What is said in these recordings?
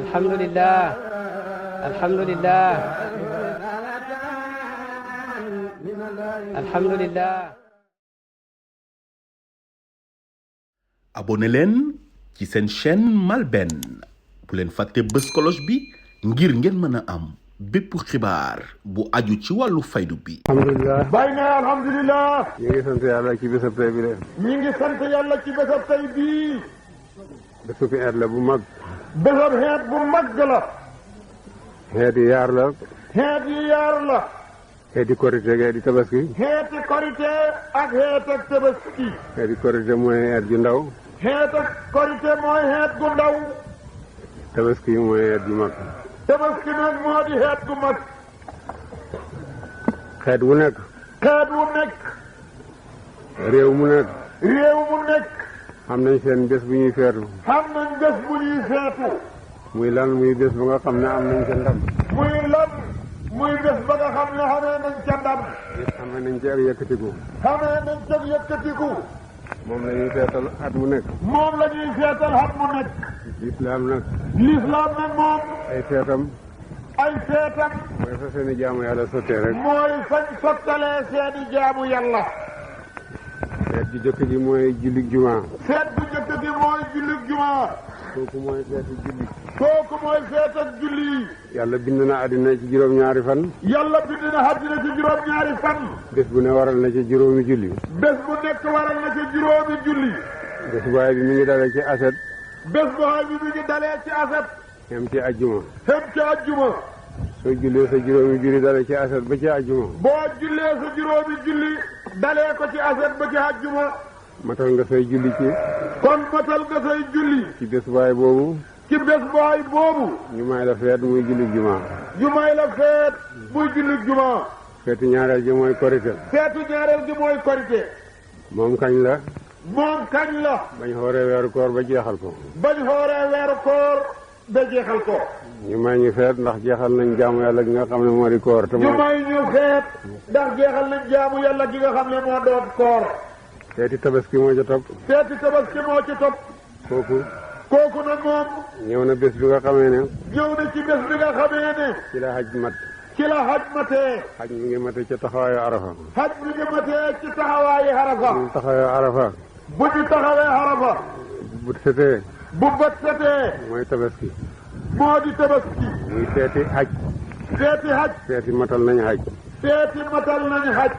alhamdulillah alhamdulillah alhamdulillah. abonné leen ci seen chaîne MALBN bu leen fàtte bës cloche bi ngir ngeen mën a am bépp xibaar bu aju ci wàllu faydu bi. alhamdulilah. bàyyi na alhamdulilah. ñu ngi sant yàlla ci bésab tey bi de. ñu ngi sant yàlla ci bésab tey bii. bésub xeet la bu mag. bésab xeet bu mag la. xeet yi yaar la. xeet yi yaar la. xeeti korite ak xeeti tabaski. xeeti korite ak xeet ak tabaski. xeeti korite mooy xeet ju ndaw. xeet ak korite mooy xeet gu ndaw. tabaski mooy xeet ju mag. tabaski nag moo di xeet gu mag. xeet wu nekk. xeet wu nekk. réew mu nekk. réew mu nekk. xam nañ seen bés bu ñuy feetu. xam nañ bés bu ñuy feetu. muy lan muy bés bu nga xam ne am nañ ca ndam. muy lan muy bés ba nga xam ne xamee nañ ca ndam. xamee nañ ci ak yëkkatiku. xamee nañ ca yëkkatiku. moom la ñuy feetal at mu nekk. moom la ñuy feetal at mu nekk. lislaam nag. lislaam nag moom. ay feetam. ay feetam. mooy fa seeni jaamu yàlla sottee rek. mooy fañ sottalee seeni jaamu yàlla. feet ju jëkk ji mooy jullit jumaa. feet bu jëkk gi mooy jullit jumaa. kooku mooy feetu julli. kooku mooy feet ak julli. yàlla bind na àddina ci juróom-ñaari fan. yàlla bind na àddina ci juróom-ñaari fan. bés bu ne waral na ci juróomi julli. bés bu nekk waral na ci juróomi julli. bés bu waay bi mi ngi dalee ci aset. bés bu waay bi mi ngi dalee ci aset. xem ci ajjuma. xem ci ajjuma. soo jullee sa juróomi julli dalee ci aset ba ci ajjuma. boo jullee sa juróomi julli dalee ko ci aset ba ci ajjuma. matal nga say julli ci. kon matal nga say julli. ci bés waay boobu. ci bés waay boobu. ñu may la feet muy julli jumaa. ñu may la feet muy julli jumaa. feetu ñaareel ji mooy korite. feetu ñaareel gi mooy korite. moom kañ la. moom kañ la. bañ xooree weeru koor ba jeexal ko. bañ xooree weeru koor ba jeexal ko. ñu may ñu feet ndax jeexal nañ jaamu yàlla gi nga xam ne moo di koor. te ñu may ñu feet ndax jeexal nañ jaamu yàlla gi nga xam ne moo doon koor. feeti tabaski moo ca topp. feeti tabaski moo ci topp. kooku nag moom. ñëw na bés bi nga xamee ne. ñëw na ci bés bi nga xamee ne. ci la xaj mat. ci la xaj matee. xaj mi ngi mate ca taxawaayu arafa. xaj mi ngi matee ci taxawaayu arafa. bu taxawee arafa. bu ci taxawee arafa. bu setee. bu bët setee. mooy tabaski. moo di tabaski. muy feeti xaj. feeti xaj. feeti matal nañ xaj. feeti matal nañ xaj.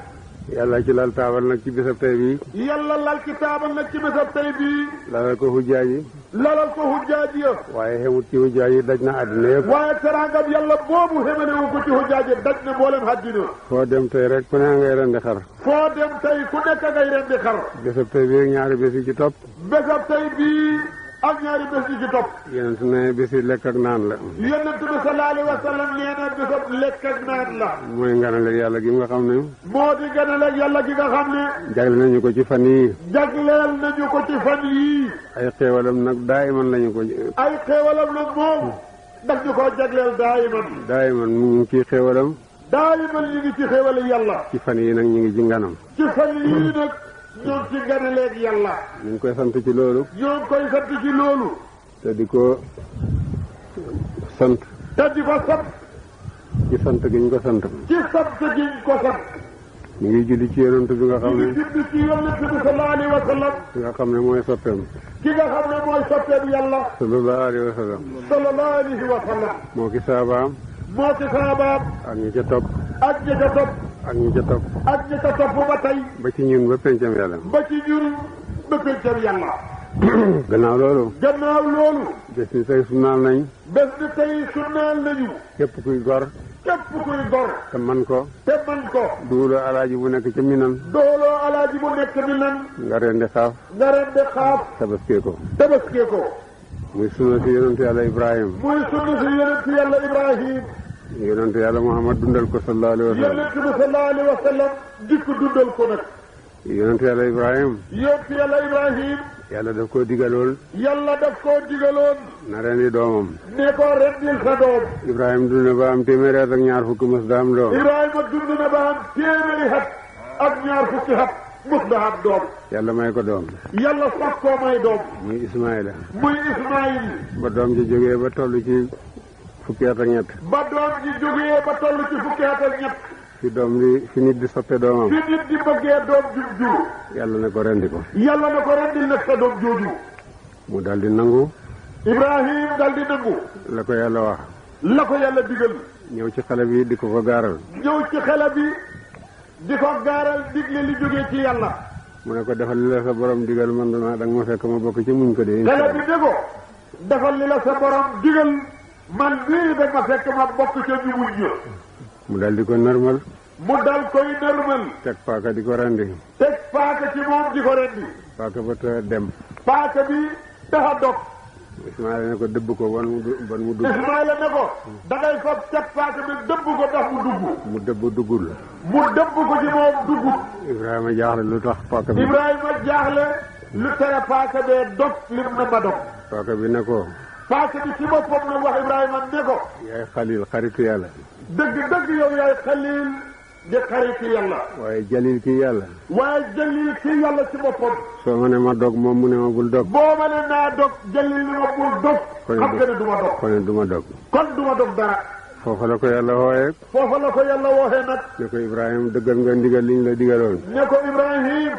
yàlla ci lal taabal nag ci bésab tey bii. yàlla lal ci taabal nag ci bésab tey bii. lalal ko hujjaaj yi. lalal ko hujjaaj ya. waaye xemut ci hujjaaj yi daj na àddina yëpp. waaye teraangam yàlla boobu xemalewu ko ci hujjaaj yi daj na mboolem àddina. foo dem tey rek ku ne ngay rendi xar. foo dem tey ku nekk ngay rendi xar. bésab tey bii ak ñaari bés yi ci topp. bésab tey bii ak ñaari bés yi ci topp. yonent ne bés yi lekk ak naan la. yonent bi sallallahu alayhi wa sallam nee na bésab lekk ak naan la. mooy nganale yàlla gi nga xam ne. moo di ganale yàlla gi nga xam ne. jagle nañu ko ci fan yii. jagleel nañu ko ci fan yii. ay xéewalam nag daayiman lañu ko. ay xéewalam nag moom. daf ñu ko jagleel daayiman. daayiman mu ngi ci xéewalam. daayiman ñu ngi ci xéewali yàlla. ci fan yii nag ñu ngi ci nganam. ci fan yii nag. ñoo ngi ci ganaleeg yàlla. ñu ngi koy sant ci loolu. ñoo ngi koy sant ci loolu. te di ko sant. te di ko sant. ci sant gi ñu ko sant. ci sant gi ñu ko sant. ñu ngi julli ci yonent bi nga xam ne. ñu ngi julli ci yonent bi sallallahu alayhi wa sallam. ki nga xam ne mooy soppeem. ki nga xam ne mooy soppeem yàlla. sallallahu alayhi wa sallam. sallallahu alayhi wa sallam. moo ki saabaam. moo ki saabaam. ak ñi ca topp. ak ñi ca topp. ak ñi ca topp. ak ñi ca topp ba tey. ba ci ñun ba pencam yàlla. ba ci ñun ba pencam yàlla. gannaaw loolu. gannaaw loolu. bés ni tey sunnaal nañ. bés ni tey sunnaal nañu. képp kuy gor. képp kuy gor. te man ko. te man ko. duuloo alaaji bu nekk ca minan. dooloo alaaji bu nekk mi nan. nga rendi xaaf. nga rendi xaaf. tabaskee ko. tabaskee ko. muy sunna si yonentu yàlla Ibrahim. muy sunna si yonentu yàlla Ibrahim. yonentu yàlla Muhammad dundal ko sallallahu alayhi wa sallam. yonentu bi sallallahu alayhi wa sallam dikk dundal ko nag. yonentu yàlla Ibrahim. yonentu yàlla Ibrahim. yàlla daf koo digalool. yàlla daf koo digaloon. na rendi doomam. ne ko rendil sa doom. Ibrahima dund na ba am téeméeri at ak ñaar fukki mos da am doom. Ibrahima dund na ba am téeméeri at ak ñaar fukki at. mus da am doom yàlla may ko doom yàlla sax koo may doom muy Ismaïla muy Ismaïl ba doom ji jógee ba toll ci fukki at ak ñett ba doom ji jógee ba toll ci fukki at ak ñett fi nit di soppe doomam fi nit di bëggee doom jur yàlla ne ko rendi ko yàlla na ko rendil nag sa doom jooju mu daldi nangu Ibrahim daldi nangu la ko yàlla wax la ko yàlla digal ñëw ci xale bi di ko gaaral ñëw ci xale bi di ko gaaral digle li jógee ci yàlla mu ne ko defal li la sa borom digal man danga ma fekk ma bokk ci muñ ko de xale bi ne ko defal li la sa borom digal man bii da ma fekk ma bokk ca ñu muñ ña mu daldi ko normal mu dal koy nërmal teg paaka di ko rendi teg paaka ci moom di ko rendi paaka ba te dem paaka bi taxa dog Ismaïla ne ko dëbb ko ban mu dugg Ismaïla ne ko dangay fab teg paaka bi dëbb ko ndax mu dugg mu dëbb duggul mu dëbb ko ci moom dugg Ibrahima jaaxle lu tax paaka bi Ibrahima jaaxle lu tere paaka bee dog lim na ma dog paaka bi ne ko paaka bi ci boppam na wax Ibrahima ne ko yaay xalil xaritu yàlla dëgg yow yaay xalil di xaritu yàlla waaye jalil kii yàlla waaye jalil kii yàlla ci boppam soo ma ne ma dog moom mu ne ma bul dog boo ma ne naa dog jalil ni ma bul dog xam nga ne du ma dog kon du ma dog kon du ma dog dara foofa la ko yàlla wooyee foofa la ko yàlla wooxee nag ne ko Ibrahima dëggal nga ndigal liñ la digaloon ne ko Ibrahim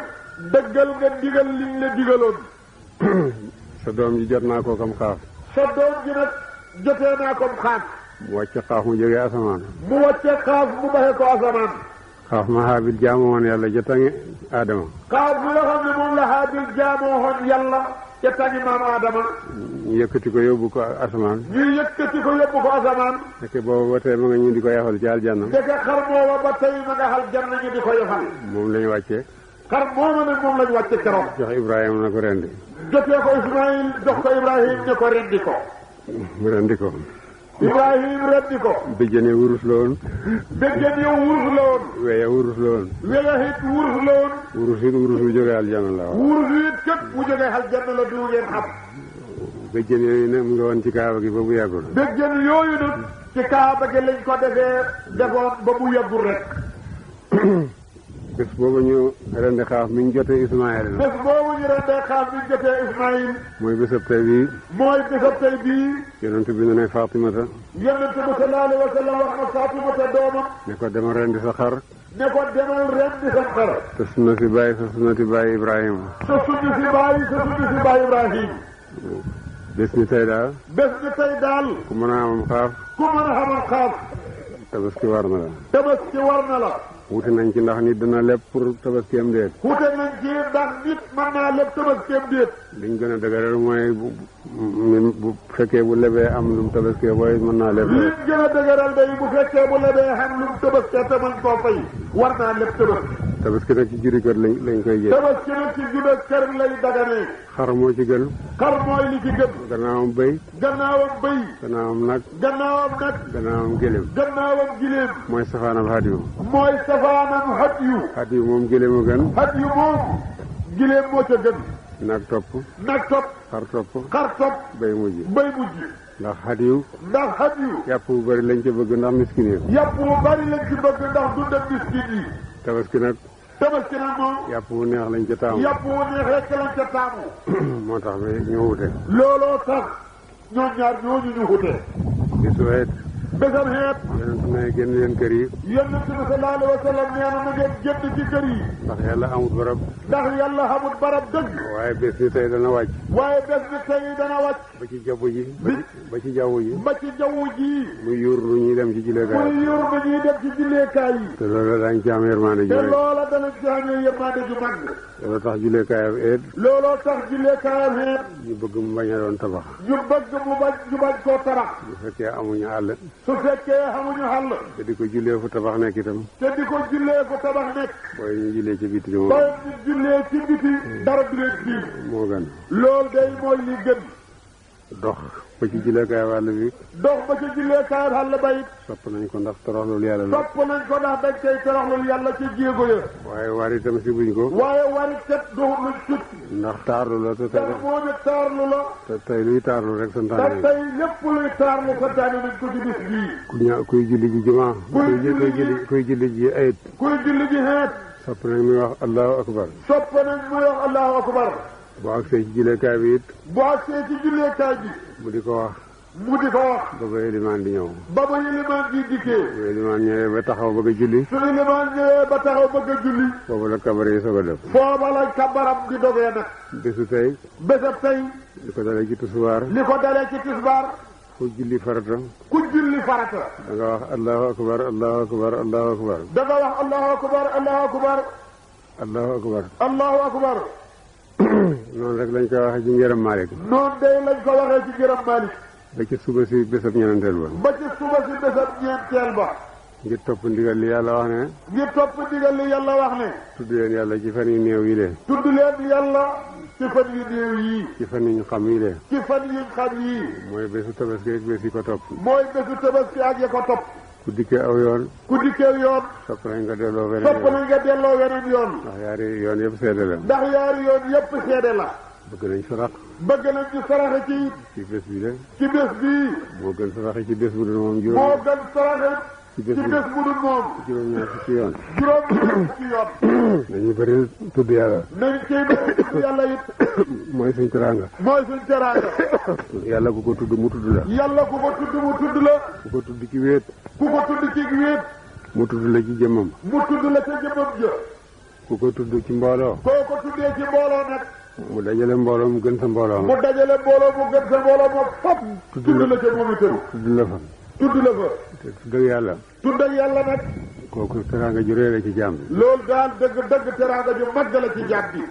dëggal nga ndigal liñ la digaloon sa doom ji jot naa ko kam xaaf sa doom ji nag jotee naa ko xaaf mu wàcce xaaf mu jógee asamaan mu wàcce xaaf mu baxee ko asamaan xaaf ma Haabil jaamu woon yàlla ca tangi Adama xaaf bi nga xam ne moom la Haabil jaamoo woon yàlla ca tangi maam Adama ñu yëkkati ko yóbbu ko asamaan ñu yëkkati ko yóbbu ko asamaan fekke booba ba tey ma nga ñu di ko yafal ci aljanna dëkk xar moowa ba tey ma nga xal janna ñu di ko yafal moom lañu wàccee xar mooma nag moom lañu wàcce keroog jox Ibrahima na ko rendi jotee ko Ismaïl jox ko Ibrahim ne ko rendi ko mu rendi ko Ibrahim rendi ko béjjëne wurus la woon béjjën yow wurus la woon weya wurus la woon weya it wurus la woon wurus bu jógee aljanna la waaw wurus it kat bu jógee xal janna la du ngeen xam béjjën yooyu ne mu nga woon ci kaaba gi ba bu yàggul béjjën yooyu nag ci kaaba gi lañ ko defoon ba mu yàggul rek bés boobu ñu rendi xaaf mi ñu jotee Ismaïl la bés boobu ñu rendee xaaf mi ñu jotee Ismaïl mooy bésab tey bii mooy bésab tey bii yonent bi ne Fatimata yonent bi sallallahu alayhi wa sallam wax na Fatimata doomam ne ko demal rendi sa xar ne ko demal rendi sa xar te sunna si bàyyi sa sunnati bàyyi Ibrahima sa sunni si bàyyi Ibrahim bés ni tey daal bés ni tey daal ku mën a amam xaaf ku mën a xamal xaaf tabaski war na la tabaski war na la wuti nañ ci ndax nit dina lépp pour tabaski am déet wute nañ ci ndax nit mën naa lépp tabaski am déet liñ gën a dëgëral mooy bu fekkee bu lebee am lu mu tabaski booy mën naa lépp liñ gën a dëgëral day bu fekkee bu lebee xam lu mu tabaski te mën koo fay war naa lépp tabaski tabaski nag ci juri kër lañ koy jël tabaski nag ci juri kër lay daganee xar moo ci gën xar mooy li ci gën gannaawam bëy gannaawam bëy gannaawam nag gannaawam gëléem gannaawam giléem mooy safaanam hadiyu mooy safaanam hadiyu moom gëléem a gën hadiyu moom giléem moo ca gën nag topp xar topp bëy mujj ndax hadiyu yàpp bu bari lañ ci bëgg ndax miskin yi yàpp bu bari lañ ci bëgg ndax dundal miskin yi tabaski nag moom yàpp bu neex lañ ca taamu yàpp bu neex rek lañ ca taamu moo tax ba ñoo wute looloo tax ñoom ñaar ñooñu ñu wute bisu xeet bésam xeet yonent ne génn leen kër yi yonent bi sallallahu alayhi wa sallam nee na ngeen génn ci kër yi ndax yàlla amut barab dëgg waaye bés ni tey dana wàcc ba ci jaww ji ba ci jaww ji muy yuur lu ñuy dem ci julleekaay yi te loola dañ ci am yërmande ju loola dana ci amee yërmande ju mag looloo tax julleekaayam eet looloo tax julleekaayam eet ñu bëgg mu bañ a doon tabax ñu bañ koo tabax bu fekkee amuñu àll su fekkee xamuñu xàll te di ko jullee fu tabax nekk itam te di ko jullee fu tabax nekk booy ñu jullee ci biti moom booy ñu jullee ci biti dara du leen fii moo gën loolu day mooy li gën dox ba ci julleekaay wàll bi dox ba ci julleekaay xàll ba it sopp nañ ko ndax toroxlul yàlla la sopp nañ ko ndax dañ koy toroxlul yàlla ci jéego ya waaye war itam si buñ ko waaye warit kat doxul luñ sut ndax taarlu la te ndax moo ne taarlu la te tey luy taarlu rek te santaane tey lépp luy taarlu santaane nañ ko ci bis bii kuy julli ji jumaa kuy julli ji ayit kuy julli ji xeet sopp nañ muy wax allahu akbar. sopp nañ muy wax allahu akbar. bu agsee ci julleekaay bi it. bu agsee ci julleekaay bi. mu di ko wax. mu di ko wax. ba ba ilimaan di ñëw. ba ba ilimaan di dikkee. bu ilimaan ñëwee ba taxaw bëgg a julli. su ilimaan ñëwee ba taxaw bëgg a julli. foofu la kabar yi soog a def. foofa la kabaram di dogee nag. bésu tey. bésab tey. li ko dalee ci tusuwaar. li ko dalee ci tisbaar. ku julli farata. ku julli farata. da nga wax allahu akbar allahu akbar allahu akbar. da nga wax allahu akbar allahu akbar. allahu akbar. allahu akbar. noonu rek lañ koy waxee ci ngërëm Malick. noonu day lañ ko waxee ci ngërëm Malick. ba ci suba si bésab ñenanteel ba. ba ci suba si bésab ñeenteel ba. ngir topp ndigal li yàlla wax ne. ngir topp ndigal li yàlla wax ne. tudd leen yàlla ci fan yu néew yi de. tudd leen yàlla ci fan yu néew yii. ci fan yu ñu xam yi de. ci fan yu xam yii. mooy bésu tabaski ak bés yi ko topp. mooy bésu tabaski ak ya ko topp. ku dikkee aw yoon. ku dikkee yoon. sopp nañ nga delloo weneen sopp nañ nga delloo weneen yoon. ndax yaari yoon yëpp seede la. ndax yaari yoon yëpp seede la. bëgg nañ sarax. bëgg nañ ci saraxe ci bés bi de. ci bés bii. moo gën saraxe ci bés bu dul moom moo juróom. gën saraxe ci ci bés bu dul moom. juróom-ñaar fukki yoon. juróom ci yoon. dañuy bëri tudd yàlla. nañ ciy bëri tudd yàlla it. mooy suñ teraanga. mooy suñ teraanga. yàlla ku ko tudd mu tudd la. yàlla ku ko tudd mu tudd la. ku ko tudd ci wéet. ku ko tudd ci wéet. mu tudd la ci jëmmam. mu tudd la ca jëmmam ja. ku ko tudd ci mbooloo. koo ko tuddee ci mbooloo nag. mu dajale mbooloo mu gën sa mbooloo mu dajale mbooloo mu gën sa mbooloo moom fop. tudd la ca moom itam. tudd la fa. tudd la fa. te tudd ak yàlla. tudd ak yàlla nag. kooku teraanga ju rëy la ci jaam bi. loolu daal dëgg dëgg teraanga ju mag la ci jaam bi.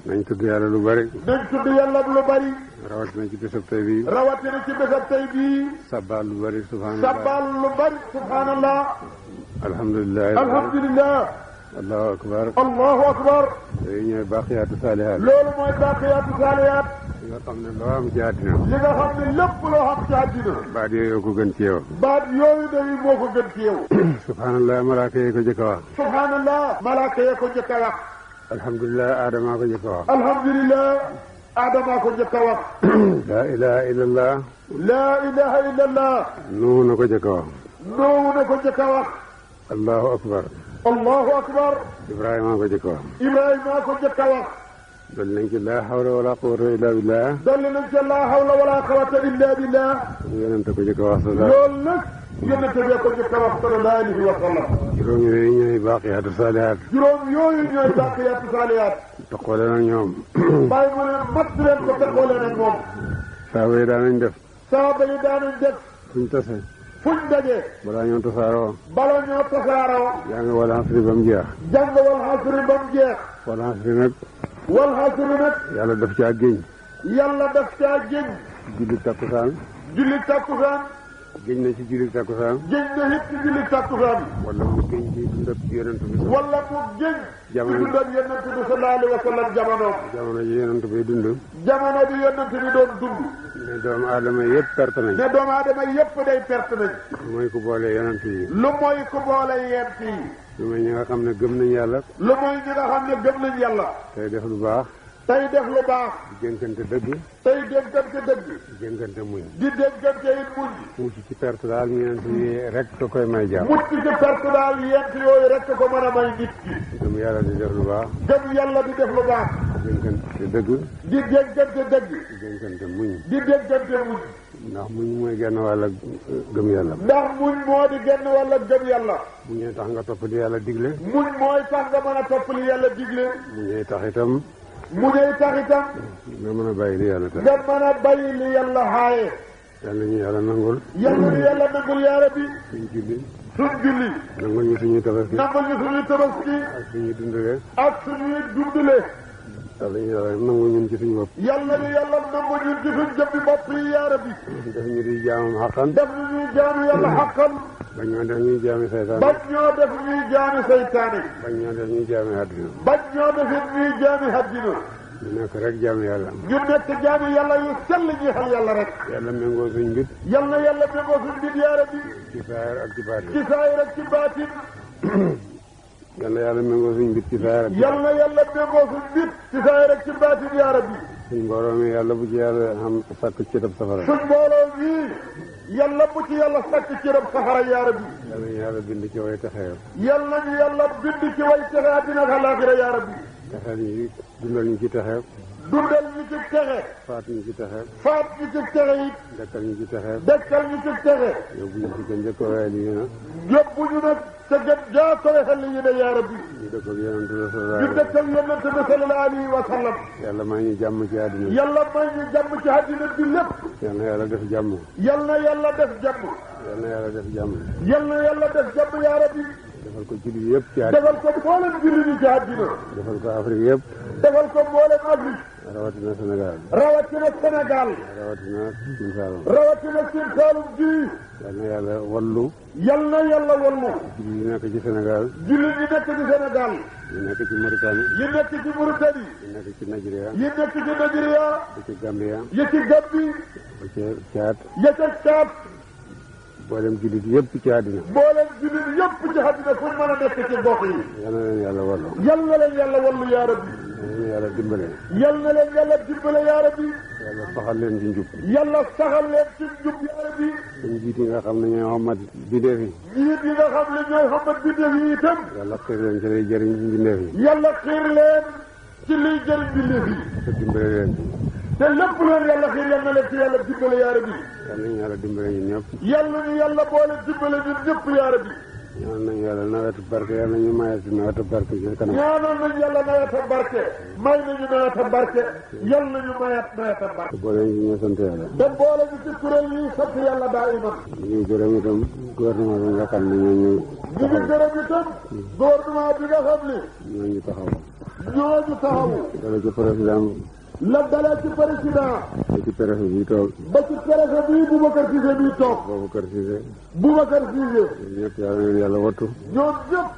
nañ tudd yàlla lu bari. nañ tudd yàlla lu bari. rawatina ci bésab tey bii. rawatina ci bésab tey bii. sabbaal lu bari subhanallah. sabbaal lu bari subhanallah. alhamdulilah. alhamdulilah. allahu akbar. allahu akbar. yooyu ñooy baaqiyaatu saalihaat. loolu mooy baaqiyaatu saalihaat. li nga xam ne loo am ci àddina. li nga xam ne lépp loo xam ci àddina. baat yooyu ko gën ci yow. baat yooyu day moo ko gën ci yow. subhanallah malaaka yi ko jëkk a wax. subhanallah malaaka yi ko jëkk a wax. alhamdulilah aadama ko jëkk a wax. alhamdulilah aadama ko jëkk a wax. laa ilaha illallah. laa ilaha illallah. nuhu na ko jëkk a wax. nuhu na ko jëkk a wax. allahu akbar. allahu akbar. ibrahima ko jëkk a wax. ibrahima ko jëkk a wax. dolli nañ ci laa hawla wala quwwata illa billah. dolli nañ ci laa hawla wala quwwata illa billah. yonente ko jëkk a wax. loolu nag yonente bee ko jëkk a wax sallallahu alayhi wa sallam. juróom yooyu ñooy baaqiyaatu saalihaat. juróom yooyu ñooy baaqiyaatu saalihaat. taxoole nag ñoom. bàyyi mu ne mat leen ko taxoole nag moom. saaba yi daanañ def. saaba yi daanañ def. fuñ tase. fuñ daje. balaa ñoo tasaaroo. bala ñoo tasaaroo. yaa ngi wal asri ba mu jeex. jàng wal xasri ba mu jeex. wal asri nag. wal xasri nag. yàlla daf caa géñ. yàlla daf caa géñ. julli takkusaan. julli takkusaan. géñ na ci julli takkusaan. géñ na it ci julli takkusaan. wala mu géñ ci dundab yonent bi. wala mu géñ. jamono ci dundab yonent bi sallallahu alayhi wa sallam jamono. jamono ji yonent bi dund. jamono bi yonent bi doon dund. ne doomu aadama yëpp perte nañ. ne doomu aadama yëpp day perte nañ. mooy ku boole yonent yi. lu mooy ku boole yent yi. lu mooy ñi nga xam ne gëm nañ yàlla. lu mooy ñi nga xam ne gëm nañ yàlla. tey def lu baax. tey def lu baax. di dénkante dëgg. tey dénkante dëgg. di dénkante muñ. di dénkante it muñ. mucc ci perte daal ñeent yi rek ko koy may jàmm. mucc ci perte daal yent yooyu rek ko mën a may nit ki. gëm yàlla di def lu baax. gëm yàlla di def lu baax. di dénkante dëgg. di dénkante dëgg. di dénkante muñ. di dénkante muñ. ndax muñ mooy genn wàll gëm yàlla. ndax muñ moo di genn wàll gëm yàlla. muñee tax nga topp li yàlla digle. muñ mooy tax nga mën a topp li yàlla digle. muñee tax itam. muñee tax itam. nga mën a bàyyi li yàlla tax. nga mën a bàyyi li yàlla xaaye. yàlla ñu yàlla nangul. yàlla ñu yàlla nangul yaara bi. suñ julli. suñ julli. nangul ñu suñuy tabaski. nangul ñu suñuy tabaski. ak suñuy dundale. ak suñuy dundale. yàlla ñu yàlla nangu ñun ci suñu bopp. yàlla ñu yàlla nangu ñun ci suñ jëmmi bopp yi yaara bi. def ñu di jaamam xaqan. def ñu ñuy jaamu yàlla xaqan. bañ ñoo def ñuy jaami saytaan. bañ ñoo def ñuy jaami saytaane. bañ ñoo def ñuy jaami àddina. bañ ñoo def it ñuy jaami haddina. ñu nekk rek jaami yàlla. ñu nekk jaami yàlla yu sell ñi xel yàlla rek. yàlla méngoo suñ mbit. yal na yàlla méngoo suñ mbit yaara bi. ci saayir ak ci baatin. ci saayir ak ci baatin. yàlla yàlla méngoo suñ mbit ci saayir ak ci yal na yàlla méngoo suñ mbit ci saayir ak ci baatin yaara bi. suñ mbooloo mi yàlla bu ci yàlla xam sàkk cërëb safara. suñ mbooloo mi yàlla bu ci yàlla sàkk cërëb safara yaa rabbi. yàlla ñu yàlla bind ci way texeer. yàlla ñu yàlla bind ci way texe àddina ak àllaaxira yaa rabbi. texeel ñi dundal ñu ci texeer. dundal ñu ci texe. faat ñu ci texeer. faat ñu ci texe it. dekkal ñu ci texeer. dekkal ñu ci texe. yóbbu ñu ci gën njëkk waaye lii nag. yóbbu ñu nag sa gën jaa koy xel yi ne yaa rabbi. ñu dëkkal yonent bi ñu dëkkal yonent bi sallallahu alayhi wa sallam. yàlla may ñu jàmm ci àddina bi. yàlla may ñu jàmm ci àddina bi lépp. yal na yàlla def jàmm. yal na yàlla def jàmm. yal na yàlla def jàmm. yal na yàlla def jàmm yaa rabbi. defal ko jullit yëpp ci àddina. defal ko mboolem jullit yi ci àddina. defal ko Afrique yëpp. defal ko mboolem Afrique. rawatina Sénégal. rawatina Sénégal. rawatina Sine Saalum. rawatina Sine Saalum ji. yal na yàlla wallu. yal na yàlla wallu. jullit yi nekk ci Sénégal. jullit yi nekk ci Sénégal. yi nekk ci Mauritanie. yi nekk ci Mauritanie. yi nekk ci Nigeria. yi nekk ci Nigeria. yi ci Gambia. yi ci Gambie. yi ci Tchad. yi ci Tchad. mboolem jullit yëpp ci àddina. mboolem jullit yëpp ci àddina fu ñu mën a nekk ci gox yi. yal na leen yàlla wallu. yal na leen yàlla wallu yaa rabbi. yal na leen yàlla dimbale. yal na leen yàlla dimbale yaa rabbi. yàlla saxal leen ci njub. yàlla saxal leen ci njub yaa rabbi. suñu jiit yi nga xam ne ñooy xamat bindeef yi. jiit yi nga xam ne ñooy xamat bindeef yi itam. yàlla xiir leen ci lay jëriñ bindeef yi. yàlla xiir leen ci liy jëriñ bindeef yi. te dimbale leen ci. te lépp leen yàlla xiir yal na leen ci yàlla dimbale yaa rabbi. yal nañu yàlla dimbale ñun ñëpp. yàlla ñu yàlla boole dimbale ñun ñëpp yaa rabbi. ñaan nañu yàlla nawetu barke yal nañu mayati nawetu barke ci kanam. ñaanal nañu yàlla naweta barke. may nañu naweta barke. yal nañu mayat naweta barke. te boole ñu ñoo sant yàlla. te boole ñu ci kuréel yi sant yàlla daa iman. ñu ngi gërëm itam gouvernement bi nga xam ne ñoo ñu ñu ngi gërëm itam gouvernement bi nga xam ne ñoo ñu taxaw. ñooñu taxawu. dala ci président. la dalee ci président. ba ci préfet bi toog. ba ci préfet bii Boubacar Cissé bii toog. Boubacar Cissé. Boubacar Cissé. ñëpp yàlla na leen yàlla wattu. ñoom ñëpp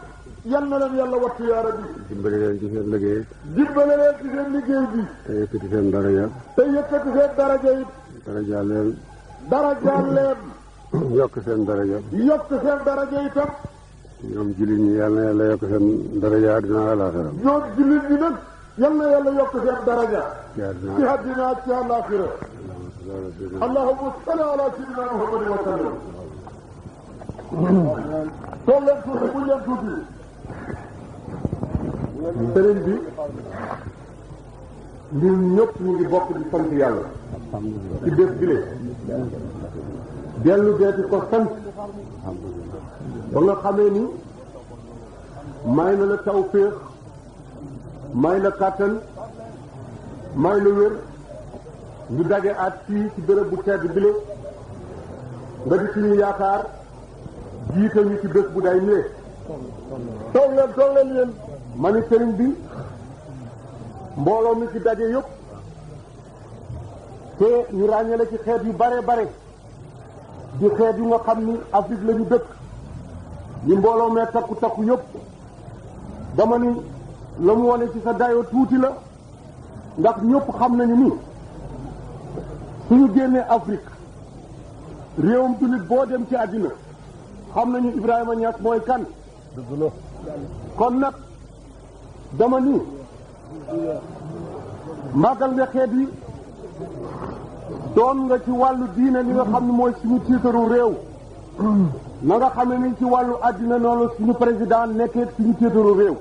yal na leen yàlla wattu yaa rabbi. dimbali leen ci seen liggéey. dimbale leen ci seen liggéey bi. te yëkkati seen daraja. te yëkkati seen daraja it. daraja leen. darajaal leen. yokk seen daraja. yokk seen daraja itam. ñoom jullit ñi yal na yàlla yokk seen daraja àddina àllaaxira. ñoom jullit ñi nag yal na yàlla yokk seen daraja. ci àddina ci àddina ak ci àllaaxira. allahumma salli ala sayyidina Muhammadin wa sallam. toog leen tuuti bu leen tuuti. sëriñ bi ñun ñëpp ñu ngi bokk di sant yàlla. ci bés bi le dellu deeti ko sant. ba nga xamee ni may na la tawféex may la kàttan may la wér ñu daje at fii ci béréb bu tedd bile nga di suñu yaakaar jiite ñu ci bés bu day ñëwee. toog leen yéen ma ni sëriñ bi mbooloo mi ci daje yëpp te ñu ràññale ci xeet yu bare bare di xeet yu nga xam ni Afrique la ñu dëkk ñu mbooloo mee takku yëpp dama ni la mu wane ci sa dayoo tuuti la ndax ñëpp xam nañu ni suñu génnee Afrique réewum jullit boo dem ci àddina xam nañu Ibrahima Niass mooy kan. kon nag dama ni màggal nga xeet yi doon nga ci wàllu diine li nga xam ne mooy suñu tiitaru réew na nga xamee ni ci wàllu àddina noonu suñu président nekkee suñu tiitaru réew.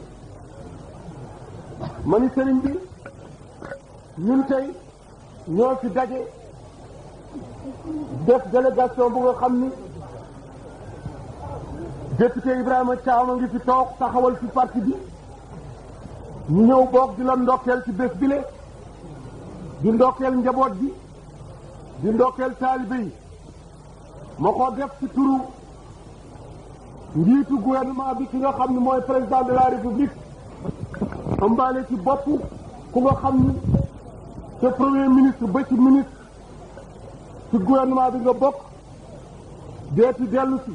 ma ni sëriñ bi ñun tey ñoo ci daje def délégation bu nga xam ni député Ibrahima Thiam a ngi fi toog taxawal ci parti bi ñu ñëw boog di la ndokkeel ci bés bile di ndokkeel njaboot bi di ndokkeel taalibe yi ma ko def ci turu njiitu gouvernement bi ki nga xam ni mooy président de la république ambaale ci bopp ku nga xam ni te premier ministre ba ci ministre ci gouvernement bi nga bokk deeti dellu si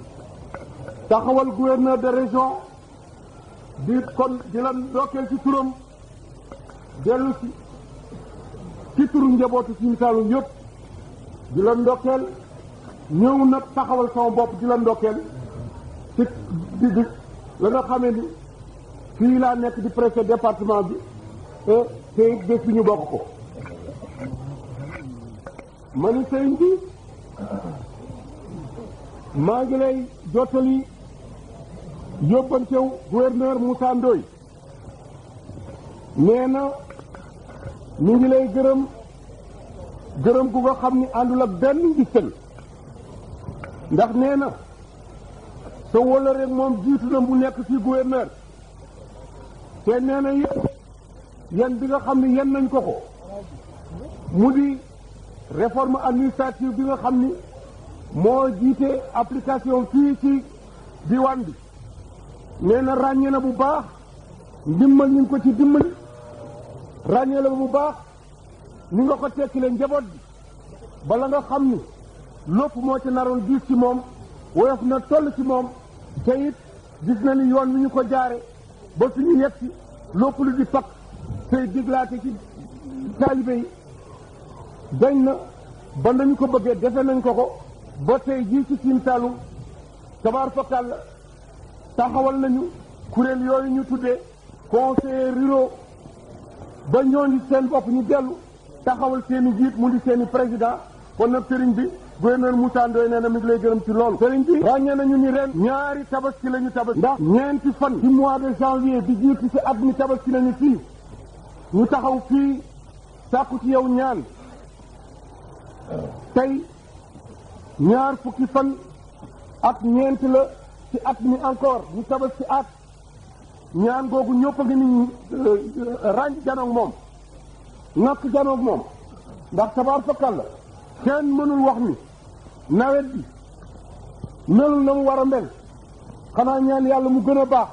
taxawal gouverneur de région di kon di la ndokkeel ci turam dellu si ci turu njabootu Sine Saalum yëpp di la ndokkeel ñëw nag taxawal sama bopp di la ndokkeel ci di la nga xamee ni fii laa nekk di préfet département bi te bés bi ñu bokk ko ma ni sëriñ bi maa ngi lay jottali yóbbantew gouverneur Moussa Ndoye nee na mi ngi lay gërëm gu nga xam ni àndul ak benn ngistal ndax nee na sa wala rek moom jiitu na bu nekk ci gouverneur te nee na yan bi nga xam ni yan nañ ko mu di réforme administrative bi nga xam ni moo jiite application fii ci diwaan bi nee na ràññee na bu baax ndimbal ñu ko ci dimbali ràññee la bu baax ni nga ko tekkile njaboot bi bala nga xam ni lépp moo ci naroon diis ci moom woyof na toll ci moom te it gis na ni yoon wi ñu ko jaare ba suñu yegg si lépp lu di pakk tey diglaate ci taalibe yi dañ na ba nañu ko bëggee defe nañ ko ba tey jii ci Sine Saloum tabaar fakal la taxawal nañu kuréel yooyu ñu tuddee conseillers ruraux ba ñooñu seen bopp ñu dellu taxawal seen i jiit mu di seen i président kon nag sëriñ bi gouverneur Moussa Ndoye nee na mi ngi lay gërëm ci loolu sëriñ bi ràññee nañu ni ren ñaari tabaski la ñu tabaski ndax ñeenti fan ci mois de janvier bi jiitu ci at mi tabaski nañu fii ñu taxaw fii sàkku ci yow ñaan tey ñaar fukki fan ak ñeent la ci at mi encore ñu tabaski at ñaan googu ñëpp a ngi ni ràññ janoog moom nakk janoog moom ndax tabaar fakkal la kenn mënul wax ni nawet bi melul na mu war a mel xanaa ñaan yàlla mu gën a baax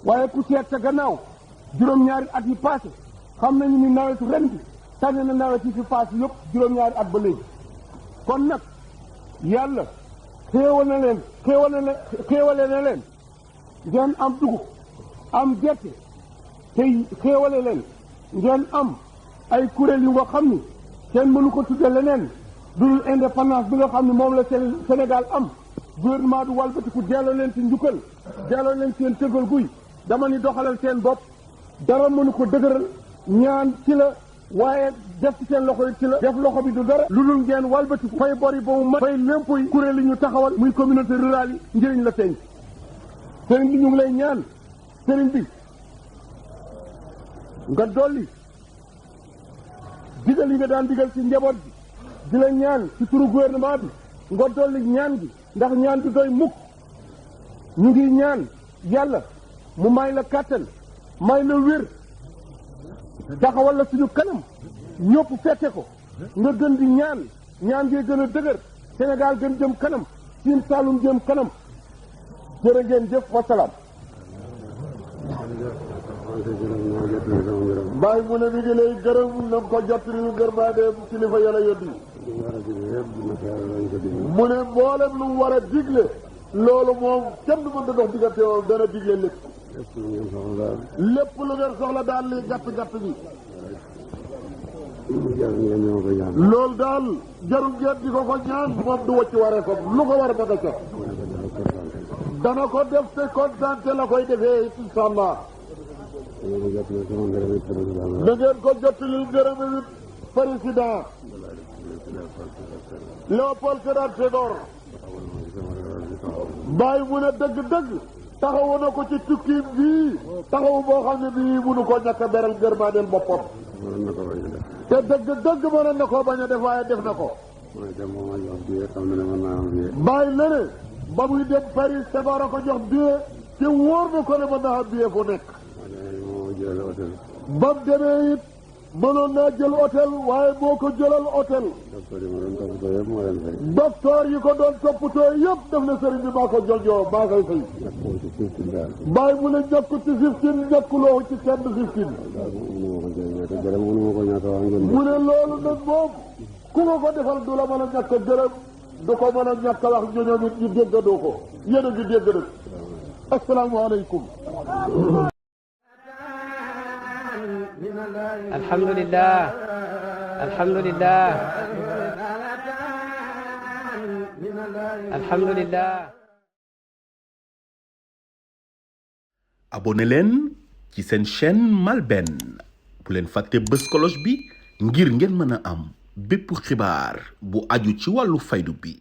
waaye ku seet ca gannaaw juróom-ñaari at yi passé xam nañu ni nawetu ren bi tànn na nawet yi fi passé yëpp juróom-ñaari at ba léegi kon nag yàlla xéewale na leen ngeen am dugub am gerte te xéewale leen ngeen am ay kuréel yu nga xam ni kenn mënu ko tudde leneen dul indépendance bi nga xam ne moom la Sénégal am gouvernement du walbatiku delloo leen ci njukkal delloo leen seen tëgal guy dama ni doxalal seen bopp dara mënu ko dëgëral ñaan ci la waaye def ci seen loxo yi ci la def loxo bi du dara lu dul ngeen walbatiku fay bori ba mu mat fay lémpo yi kuréel yi ñu taxawal muy communauté rurale yi njëriñ la feeñ sëriñ bi ñu ngi lay ñaan sëriñ bi nga dolli digal yi nga daan digal ci njaboot bi di la ñaan ci turu gouvernement bi nga dolli ñaan gi ndax ñaan bi doy mukk ñu ngi ñaan yàlla mu may la kàttan may la wér taxawal la suñu kanam ñëpp fette ko nga gën di ñaan gi gën a dëgër Sénégal gën jëm kanam Sine Saloum jëm kanam jërë ngeen jëf wasalaam bàyyi mu ne mi ngi lay gërëm na ko jot ñu gërmaande kilifa yàlla yóbbi mu ne mboolem lu war a digle loolu moom kenn du mën a dox diggante woon dana digle lépp lu ngeen soxla daal li gàtt bi loolu daal jarul ngeen di ko ñaan moom du wacc waree ko lu ko war a bëgg a ca dana ko def te kontaante la koy defee insha Allah da ngeen ko jottali gërëm it président Léopold Sédar Senghor bàyyi mu ne dëgg-dëgg taxawu na ko ci tukkiim bii taxawu boo xam ne bii mënu ko ñàkk a beral gërmaandeel boppam te dëgg-dëgg mënoon na koo bañ a def waaye def na ko bàyyi la ne ba muy dem Paris Senghor a ko jox billet te wóor na ko ne mën naa am billet fu nekk ba mu demee it mënoon naa jël hôtel waaye boo ko jëlal hôtel docteur yi ko doon toppatoo yëpp def na sëriñ bi maa ko joljoo maa koy fay bàyyi mu ne ñàkk ci 15 ñàkkuloo ci kenn 15 mu ne loolu nag moom ku nga ko defal du la mën a ñàkk gërëm du ko mën a ñàkk wax ñoñoom it ñu déggandoo ko yéen a ngi dégg nag asalaamaaleykum alhamdulillah alhamdulillah alhamdulillah abonné leen ci seen chaîne MALBN bu leen fàtte bës cloche bi ngir ngeen mën a am bépp xibaar bu aju ci wàllu faydu bi